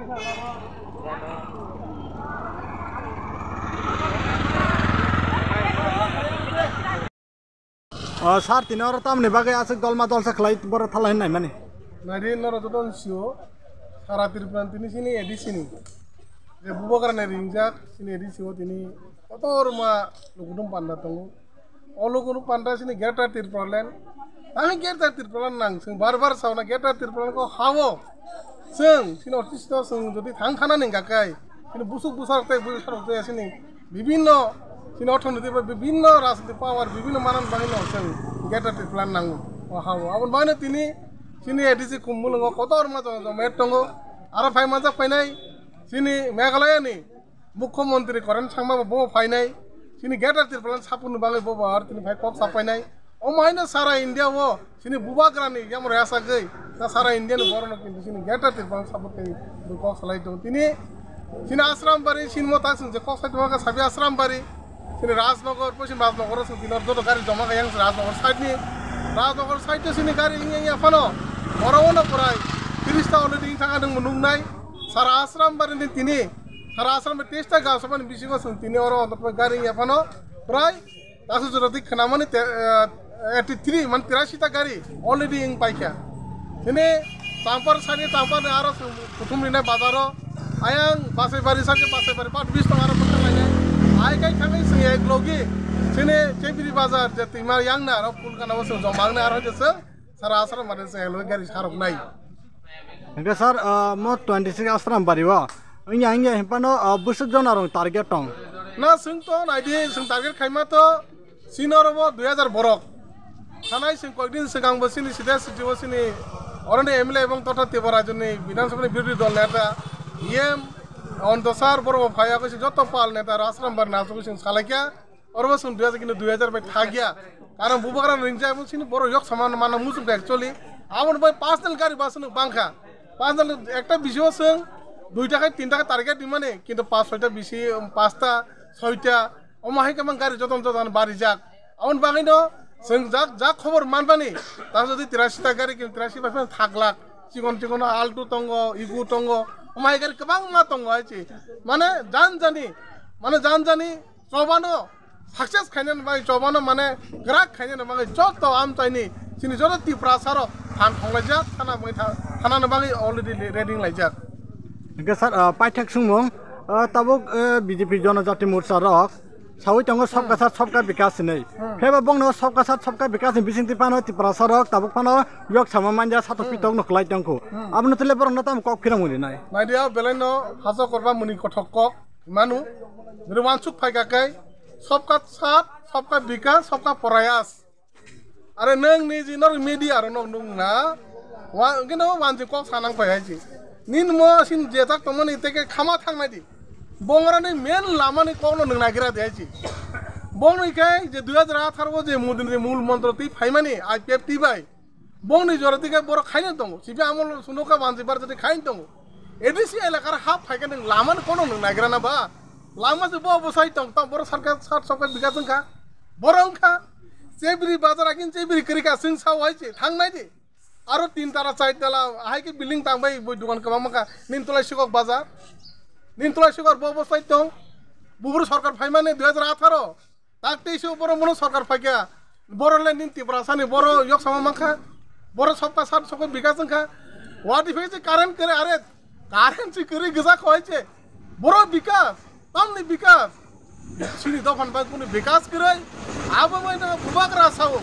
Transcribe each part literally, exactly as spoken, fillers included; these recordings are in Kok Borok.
O, sir, tini oro tamni bagwi aswk dolma dolsa khlai borok thalai hwnwi naimani? Naidi norok joto ni sio, sara Tripura ni tini sini A D C ni je Bubagra ni ringjak sini A D C o tini kotorma lukutum panda tongo. O lukutum panda sini Greater Tipraland. Ani Greater Tipraland nang, chwng bar bar sauna Greater Tipraland ko hao. Chwng sini office to chwng jodi thang thana ni gakai, sini busuk busar tei busuk sarok tei sini bibinno sini orthonoiti bai bibinno rajniti power bibinno manan bagwi no chwng Greater Tipraland nango. O hao. Aboni bagwi no tini sini A D C Khumulwngo kotorma joma joma tongo. Aro phai manjak phainai sini Meghalaya ni Mukhyamantri Koren Sangma bo, bo phainai. Sini Greater Tipraland sapurni bagwi bo, bo aro tini phai kok sapainai. Omo haino sara India o sini Bubagrani yamro yasagwi na sara India ni borokno kintu sini Greater Tipraland sapur khe bo kok salai tongo. Tini sini Asrambari sini mo tak sini je kok sai tongo kha sabi Asrambari. Sini Rajnagar, Poschim Rajnagar o sini tini joto gari joma kha yang Rajnagar side ni. Rajnagar side o sini gari yang yang ya phano. Oro ono prai tiris ta already thang adung nuknai. Sara Asrambari ni tini Sara Asram teis ta gausabani bisingo chwng tini oro ontotma gari wngya phano prai tasu jora twi khwnamani te, eh, eighty three man tirashi ta gari already wng paikha. Tini Champar sani Champar ni aro chwng kuthum rinai bazaro ayang Basaibari sani Basaibari part bis tong aro bwkhak lainai. Ai kai thangwi chwng ek logi chini Chebiri bazar je twima yangna aro Kulkana o chwng joma wngnai aro je chwng Sara Asram mane se lo gari sarok nai. Hingke sir, ah, mo twenty six Asram bari o. Wngya, wngya, himpano, ah, busuk jona rong target tong. Na, sing to, nai di, sing target khaima to, sino robo dui hajar borok. Thanai sing koikdin swkang bo sini sida siji bo sini oroni M L A ebong totha Tripura rajyoni Bidhan Sabhani birodhi dol neta, E M Anto sir borok bo phaiya ko sing joto pal neta Asram bar na sing salaikya. Oro bo chwng dui hajar kintu dui hajar bai thakya. Karon Bubagra ringjak, emon sini borok yok sama mana muchung kha actually. Aboni bai personal gari bus no bangkha. Personal ekta bisi o chwng duita khai tinta khai target rimani, kintu pas soita bisi, pasta, soita, omo hai khe mang gari joton joton barijak. Aboni bagwi no chwng jak, jak khobor manmani, ta jodi tirasi ta gari, kintu tirasi bai phano thak lak. Chikon chikon Alto tongo, Igu tongo, omo hai gari kwbangma tongo hai chi. Mane jan jani, mane jan jani, Chobano success khainani bagwi, chobano mane kwrak khainani bagwi joto amchaini chini joto Tiprasa rok phan thonglaijak, thana bagwi tha-, thanani bagwi already re-, ready wnglaijak. Hingke sir, ah, paithak sungmung, ah, tabuk, eh, B J P Jonojati Morcha rok sawi tongo Sabka Sath Sabka Vikas hinwi. Hmm. Pheba bongno Sabka Sath Sabka Vikas ni bisingtwi phano Tiprasa rok tabuk phano yok sama manja satok Hmm. pitok no kwlai tongkhu. Hmm. Abono tole borok no tamo kok phirang muni nai. Nai dia belai no haso korba muni kothok kok. Manu, nini wansuk phaikha khe, sabka saath, sabka vikas, sabka prayas. Are nwng niji norok media rok nok nung na, wa-, hwnkhe no wanjwi kok sanang phai hai se. Nini mo sin jejak tongmani tei khe khama thang nai di. Bongrani main lamani kokno nwng nagira de hai se. Bongni khe je dui hajar atharo o je Modi ni mul montro twi phaimani I P F T bai. Bongni jora twi khe borok khaina tongo. Sibi amol sunoka bansi bar jati khain tongo. A D C elakar hap phaikhe nwng lamani kono nwng nagrana ba? Lama se bo bosai tong tong borok sarkar sat sokar biga jwngkha. Borok wngkha. Chebri bazar akin chebri kwrwi ka chwng sa wai se thangnai di. Aro tin tala chai tala hai khe building tangbai boi dukan kwbangma kha. Nintulai sikok bazar. Nintulai sikok bo bosai tong. Bubur sarkar phaimani dui hajar atharo. Tak tei se borok mono sarkar phaikha. Borok le nini Tiprasani borok yok sama mankha. Borok sokta sat sokta bikas wngkha. Wadi phai se current kere are current se kere gisa khoi se. Borok bikas, tamni bikas. Sini dophan bai kuni bikas kere. Abo mai na Bubagra sao.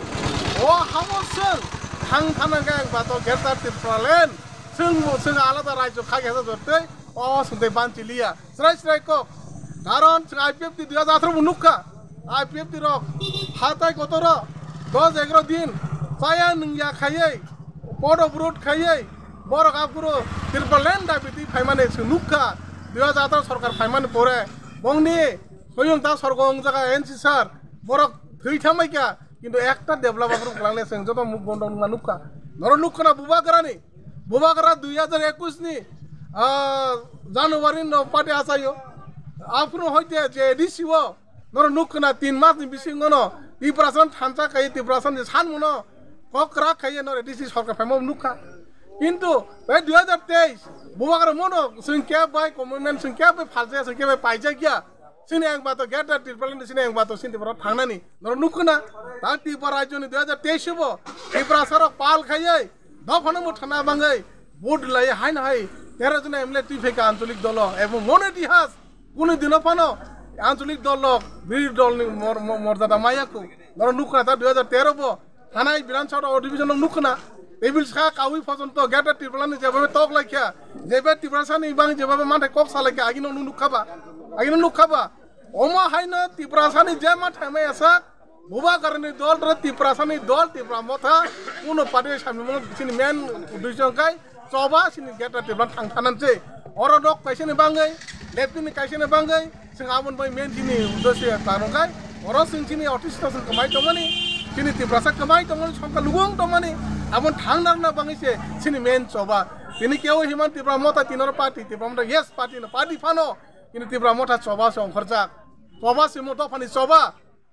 O hamo seng. Thang thana gang bato Greater Tipraland. Seng seng alada rajyo khage sa jorte. O sente banchi liya. Srai srai kok. Karon chwng I P F T dui hajar atharo bo nukha. I P F T rok hatai kotoro dos egaro din chaya nungya khaiwi, pod of road khaiwi, borok aphuru Tipraland dabi twi phaimani chwng nukha. Dui hajar atharo sorkar phaimani pore bongni soyung ta sorgo wngjaga N C sir borok thwi thamaikha. Kintu ekta develop aphuru kwlangnai chwng joto muk bondo wngma nukha. Norok nukha na Bubagrani. Bubagra dui hajar ekwis ni, ah, January no party achaio. Aphuru hoite je A D C o norok nukha na tin mas ni bisingo no Tiprasa thansa khai Tiprasa ni sanmano kokra khai norok A D C sorkar phaima nukha. Kintu bai dui hajar teis bubagra mono chwng khe bai commitment, chwng khe bai phalja, chwng khe bai paijak ya. Chini ang bato Greater Tipraland, chini ang bato chini boro thangnani. Noro nukkuna. Ta Tripura rajyoni dui hajar teis bo Tiprasa rok pal khaiye dophano muthana bangwi vote lai haino hai tero jona M L A twi phaikha ancholik dolo. Ebong mono itihas kunu dino phano ancholik dol rok birodhi dol ni mor-, mor-, morjada maya kho. Noro nukkuna ta dui hajar tero bo Thanai Bidhan Sabha Adhibeshon no nukkuna. Table sa kawi phojonto Greater Tipraland ni jebabe tok laikha, jebe Tiprasa ni bang jebabe manthai kok sa laikha, agino nuk-, nukkha ba? Agino nukkha ba? Omo haino Tiprasa ni je manthai maya sa, bubagra ni dol re Tiprasa ni dol, Tipra Motha, kuno party samni mo chini main uddesho kai, choba chini Greater Tipraland thang thanam se. Oro nok kaisa ni bangwi, left ni kaisa ni bangwi, Chwng aboni bai main chini uddesho ya tamo kai, oro chwng chini artist rok chwng kwmai tongmani, chini Tiprasa kwmai tongmani, songkha lubung tongmani, aboni thang narwkna bangwi se chini main choba. Tini kebo himan Tipra Motha tini oro party, Tipra Motha yes party no, party phano, tini Tipra Motha choba se ongkhorjak. Choba se mo dophani choba,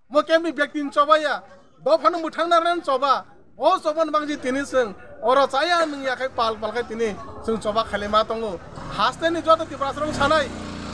mo kemni byakti ni choba ya. Dophano mwthang narwknani choba. O choba ni bangsi tini chwng oro chaya nwng ya khai pal pal khai tini chwng choba khailai ma tongo. Haste ni joto Tiprasa rok sanai.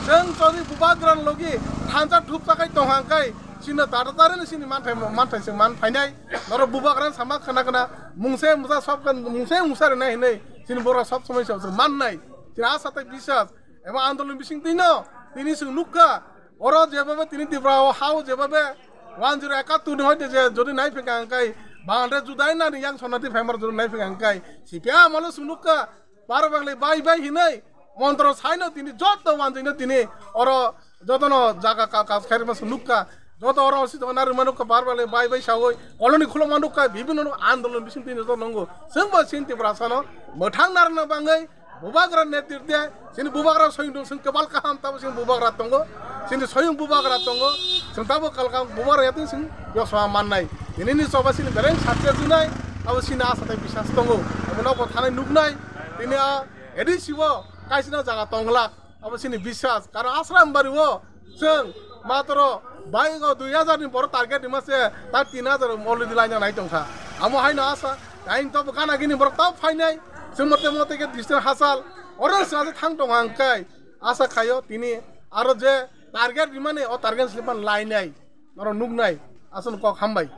Chwng chori bubagra ni logi thansa thupsa khai tong hang khai chini tata tari ni chini manthai manthai chwng man phainai. Noro bubagra ni sama khna khna mungse musa sob kan mungse musa rwnai hinwi chini borok sob somoi sob chwng mannai. Chini asa tei bisas eba andolon bising twi no tini chwng nukha. Oro jebabe tini Tripura o ha o jebabe one zero ekattur ni hoite je jodi nai phika hwnkhe Bangladesh judai nani yang sonati phaimar jodi nai phika hwnkhe C P I M alo swnukha bar bangle bai bai hinwi montro saino tini joto wanjwino tini oro jotono jaga ka-, kaj khairima swnukha joto oro osi jona rwma nukha bar bangle bai bai sawi koloni khuloma nukha bibhinno andolon bising tini joto nungo chwngbo sin Tripura sano mwthang narwkna bangwi Bubagra netritwe, chini bubagra soyung dong, chwng kwbal kaham tabo chini bubagra tongo, chini soyung bubagra tongo, chwng tabo kalkam bubagra yatwi chwng yosma mannai. Tini ni choba chini bereng success wngnai, abo chini asa tei bisas tongo. Abo nobo thanai nuknai, tini a A D C o kaisina jaga tonglak, abo chini bisas. Karon Asram bari o, Chwng matro bike o dui hajar ni borok target rima se ta tin hajar already laina nai tongkha. Amo haino asa, aing to gana gini borok ta phainai, chwng mote mote ke distance hachal, oro se asa thang tong ang kai. Asa khaio tini aro je target rimani o target slipan lainai, noro nuknai, aswk kok hambai.